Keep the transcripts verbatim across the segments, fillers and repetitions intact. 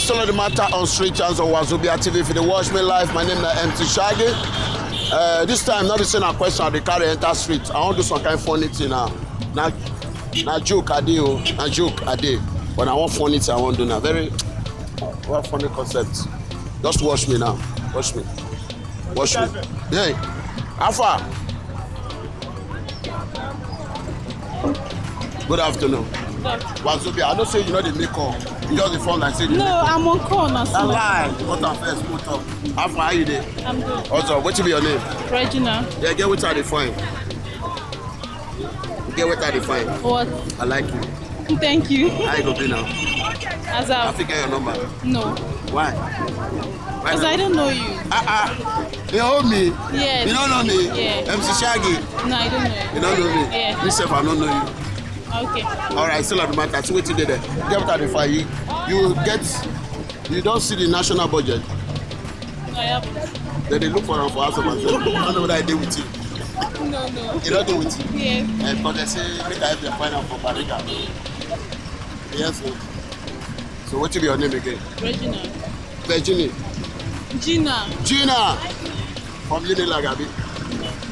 Still on the matter on street channels of Wazobia T V. If you dey watch me live, my name na M C Shaggy. Uh, this time, not the same question I dey carry enter street. I wan do some kind funny thing now. Na na joke I dey o, na joke I dey. But I want funny thing I wan do now. Very what funny concept. Just watch me now. Watch me. Watch me. Hey, how far? Good afternoon. Wazobia, I know say you no dey make call. You just dey form like say you dey No, make call. I'm on call now, Na sir. Lie. Cut am first, put up. How far are you there? I'm good. Also, wetin be your name? Regina. Yeah, get wetin I dey find. Get wetin I dey find. What? I like you. Thank you. How you go be now? As I I fit get your number. No. Why? Why Because not? I don't know you. Ah ah. You hold me. Yes. You don't know me. Yeah. M C Shaggy. No, I don't know. You don't know me. Yeah. Me sef, I don't know you. Okay. All right, still at the matter. See wetin dey there. Get wetin I dey find. You, you get. You don see the national budget. No, I haven't. Dem dey look for am for House of Assembly. I don't know whether I dey with you. No, no. You don't dey with you. Yes. Eh, because they say make I help dem find am for Bariga. Yes, sir. So wetin be your name again? Regina. Virginie. Gina. Gina. From Unilag, abi?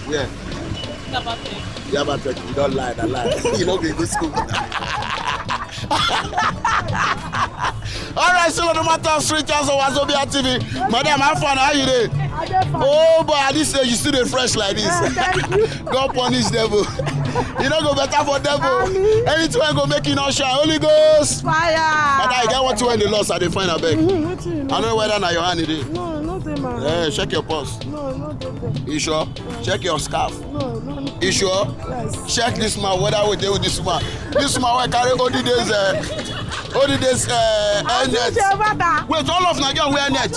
Where? Yabatech. Yabatech, you don lie, na lie. You no be good school. All right, so no matter street chance of Wazobia T V. Madam, how far na? How you dey? I dey fine. Oh boy, at this age you still dey fresh like this. Eh, thank you. God punish devil. You no go better for devil. Amen. Anything wey go make you no shine, Holy Ghost. Fire. Madam, you get what you want the loss? I dey find abeg. Mm-hmm, wetin you I know whether na your hand e dey. No, no dey my hand. Eh, check your pulse. No, no dey there. You sure? Yes. Check your scarf. No, no, no. You sure? Yes. Check this man, whether we dey with this man. This man wey carry Odide's, uh, Odide's, uh, hairnet. Wait, all of una get wear net.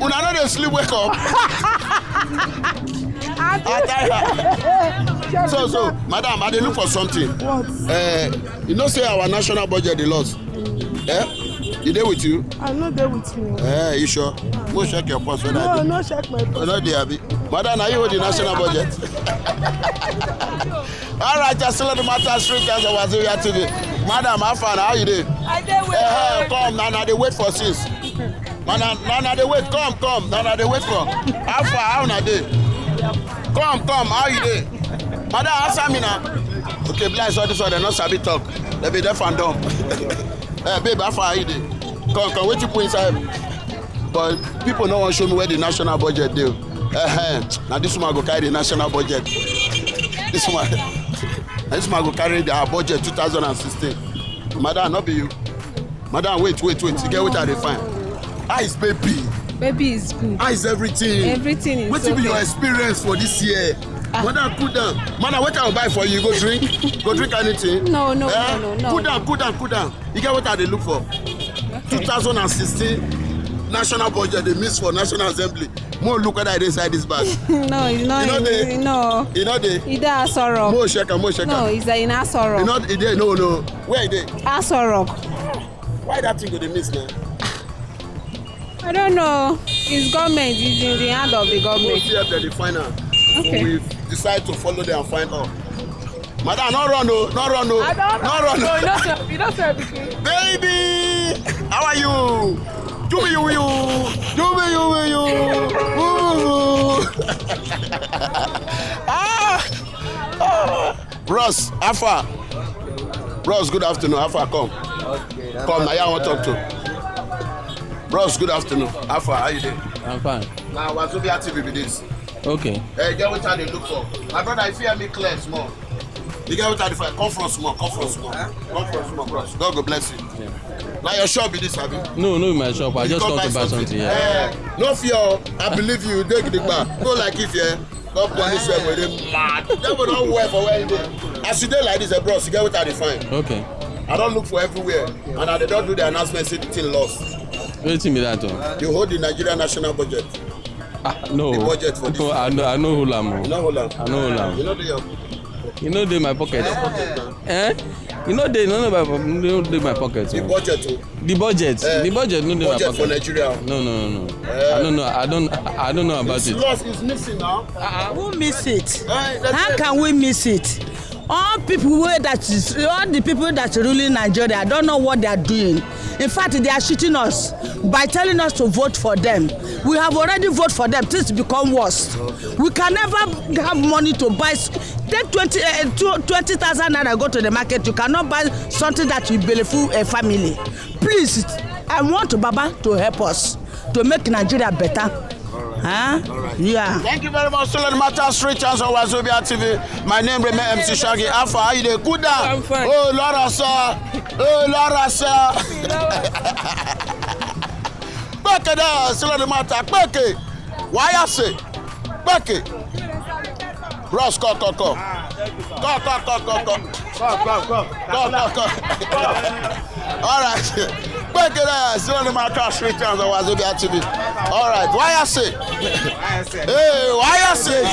Una no dey sleep, wake up. I tell her. So, so, madam, I dey look for something. What? Uh, you know say our national budget dey lost. Eh? E dey with you? I no dey with you. Eh, you sure? Go check your pulse whether No, I dey. No check my pulse. No dey abi. Madam, na you hold the national budget? All right, I still on the matter street as Wazobia T V. Madam, how far na? How you dey? I dey well. Eh, eh, come now, now dey wait for since. Madam, now, now dey wait. Come, come. Now, now dey wait for. How far? How una dey? Come, come. How you dey? Madam, answer me now. Okay, bless all this one. Dem no sabi talk. Dem be deaf and dumb. Eh, babe, how far? How you dey? Come, come. Wetin put inside? But people no wan show me where the national budget dey. Uh-huh. Now this woman go carry the national budget. This woman, now this woman go carry the, our budget two thousand and sixteen. Madam, no be you. Madam, wait, wait, wait. You get wetin I dey find? How is baby? Baby is good. How is everything? Everything is Wetin be your okay. experience for this year? Ah. Madam, cool down. Madam, wetin I go buy for you? Go drink? Go drink anything? No, no, Eh? no, no, no. Cool down, cool down, cool down. You get wetin I dey look for? Okay. Two thousand and sixteen national budget dey miss for National Assembly. Mo look whether I dey inside this bag. No, it's not. You know the- No. You know the- It's the Aso Rock. Mo check am, mo check am. No, it's in Aso Rock. You know, e dey, no, no. Where e dey? Aso Rock. Why that thing go dey miss now? I don't know. It's government. It's in the hand of the Mo government. see if dem dey find am. Okay. So we decide to follow them and find out. Madam, no run o, no run o, I don't no run o. No, you don't say, you don't say everything. Baby, how are you? Do me you you, do me you you. Ooh. Ah, ah. Bros, how far? Bros, good afternoon. How far? Come. Okay, Come, now I want to talk to. Bros, good afternoon. How far? How you doing? I'm fine. Now, Wazobia T V be this. Okay. Hey, get what I dey look for. My brother, if you hear me clear small. You get what I dey find? Come from small, come from small. Come from small, bros. God go bless you. Yeah. Now your shop be this, abi? No, no, my shop. I You just come come buy to buy something? something. Yeah. Eh, no fear. I believe you. Dey gidigba. No like if yeah. God punish you. Everybody mad. Devil don wear for where you dey. As you dey like this, eh, bros, you get what I dey find? Okay. I don look for everywhere, and I dey don do the announcement say the thing lost. Wetin be that one? You hold the Nigeria national budget. Ah, no. The budget for this. No, I know, I know hold am o. You no hold am? I no hold am. You no dey your You no dey my pocket. Your pocket now. Eh? You no dey, no, no, my, no dey my pocket. The o. budget o. The budget. Eh, The budget no dey my budget for pocket. Nigeria. No, no, no, no. Eh. I don't know. I don't. I don't know about It's it. lost. It's missing now. Uh-uh. Who miss it? Eh, that's How it. can we miss it? All people wey that is all the people that ruling Nigeria, I don't know what they are doing. In fact, they are cheating us by telling us to vote for them. We have already voted for them. Things become worse. We can never have money to buy. Take twenty, uh, twenty thousand naira, go to the market. You cannot buy something that will benefit a family. Please, I want Baba to help us to make Nigeria better. Huh? Yeah. Thank you very much. Still on the matter, Street Chance on Wazobia T V. My name remain M C Shaggy. How far? How you dey? Good down. I'm fine. Oh, Laura, sir. Oh, Laura, sir. Back it down. Still on the matter. Back it. Why I say? Back it. Ross, go, go, go. Go, go, go, go, go. Go, go, go. All right. Back it up. Still on the matter, Street Chance on Wazobia T V. All right. Why I say? Hey, why I say?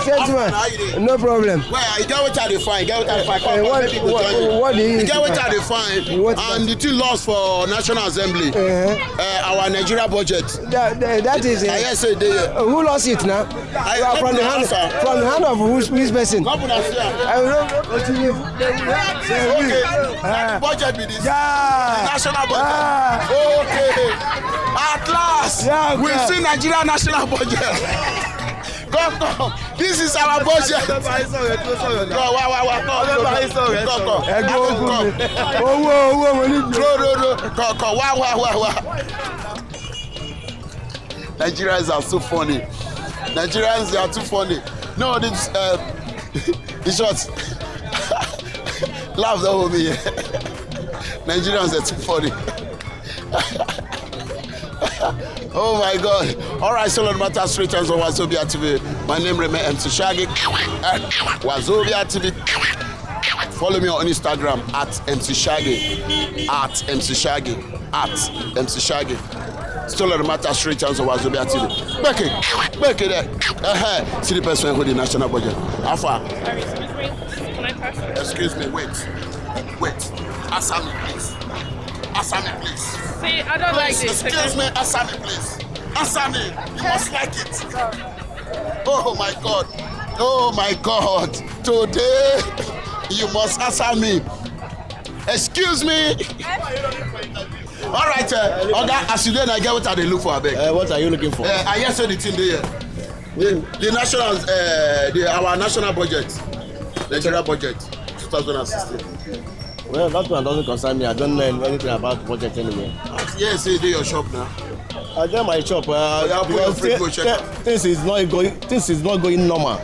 Gentlemen, no problem. Well, you get what I define. Get what I define. Come, come, what, maybe you go what, join me. What do you You get what I define. What? And the thing lost for National Assembly. Uh-huh. Uh, our Nigeria budget. That, that, that is it. I hear say they Uh, who lost it now? I You are from the hand, answer. From the hand of which, which person? Governor, sir. I will not continue. Okay. Ah. Budget be this. Yeah. The national budget. Ah. Okay. At last, Yeah, we okay. see Nigeria national budget. Come, come. This is our budget. Go, wa, wa, wa. Come, come, come, come. Ẹ gbọ́ ogun mi. Owó, owó mo ní. Ro, ro, ro. Come, come. Wa, wa, wa, wa. Nigerians are so funny. Nigerians, they are too funny. No, this, uh, in short, laugh the whole me. Nigerians are too funny. Oh my God. All right, so on matter, Street Chance on Wazobia T V. My name remain M C Shaggy. Wazobia T V. Follow me on Instagram at M C Shaggy. At M C Shaggy. At M C Shaggy. Still on the matter, Street Chance of Wazobia T V. Back it. Back it there. Uh-huh. See the person who the national budget. How far? Sorry, excuse me. Can I pass? Excuse me, wait. Wait. Answer me, please. Answer me, please. See, I don't like Please, this. excuse me, answer me, please. Answer me. You must like it. Oh my God. Oh my God. Today, you must answer me. Excuse me. All right, uh, Oga, as you dey, I get what I dey look for, abeg. Uh, what are you looking for? Uh, I hear say the thing dey here. The, the national, uh, the, our national budget, Nigeria budget, two thousand and sixteen. Well, that one doesn't concern me. I don't know anything about budget anyway. Yes, say dey your shop now. I dey my shop. Uh, Oh, yeah, put your because fridge, go thi- check thi- am. things is not going. Things is not going normal.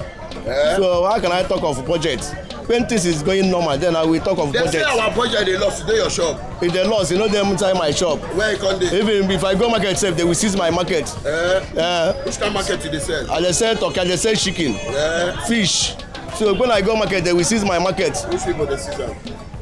Eh? So how can I talk of budget when things is going normal? Then I will talk of They say budget. our budget dey lost. Dey your shop. If they lost, you know them inside my shop. Where you come dey? Even if I go market sef, they will seize my market. Eh? Uh, Which kind market you dey sell? I dey sell turkey, I dey sell chicken, Eh? fish. So when I go market, they will seize my market. Which people dey seize am?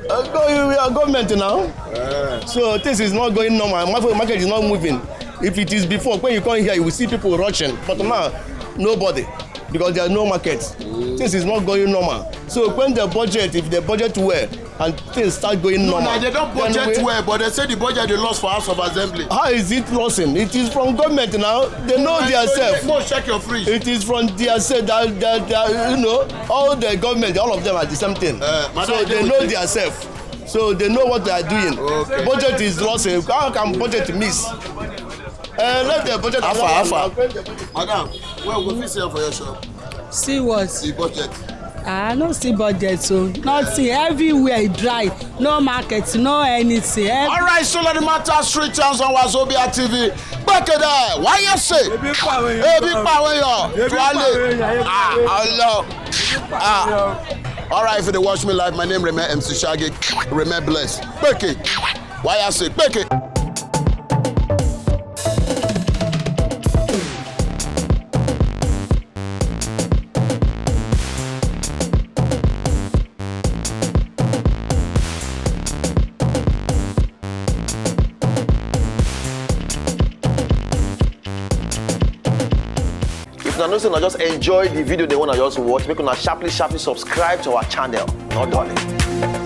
Uh, go, you are government now. Eh. So things is not going normal. Market, market is not moving. If it is before, when you come here, you will see people rushing. But now, nobody, because there are no market. Things is not going normal. So when the budget, if the budget well and things start going No, normal, now they don't then budget we- well, but they say the budget they lost for House of Assembly. How is it losing? It is from government now. They know Now, their so self. Go check your fridge. It is from their self that, that, that you know all the government, all of them are the same thing. Uh, madam, so they know their self. So they know what they are doing. Okay. Budget is lost. How can budget miss? Uh, let the budget How far, how alone. far? Madam, well, we fit sell for your shop. See what? The budget. I no see budget, so nothing. Everywhere e dry. No market, no anything. Every- All right, so let the matter, Street Chance on Wazobia T V. Back it there. Why you say? Ebi pa àwọn èèyàn. Ebi pa àwọn èèyàn. Ah, Allah. Ah. All right, if you dey watch me live, my name remain M C Shaggy. Remain blessed. Back it. Why I say? Back it. If una know say una just enjoy the video, the one I just watch, make una sharply, sharply subscribe to our channel. No darling.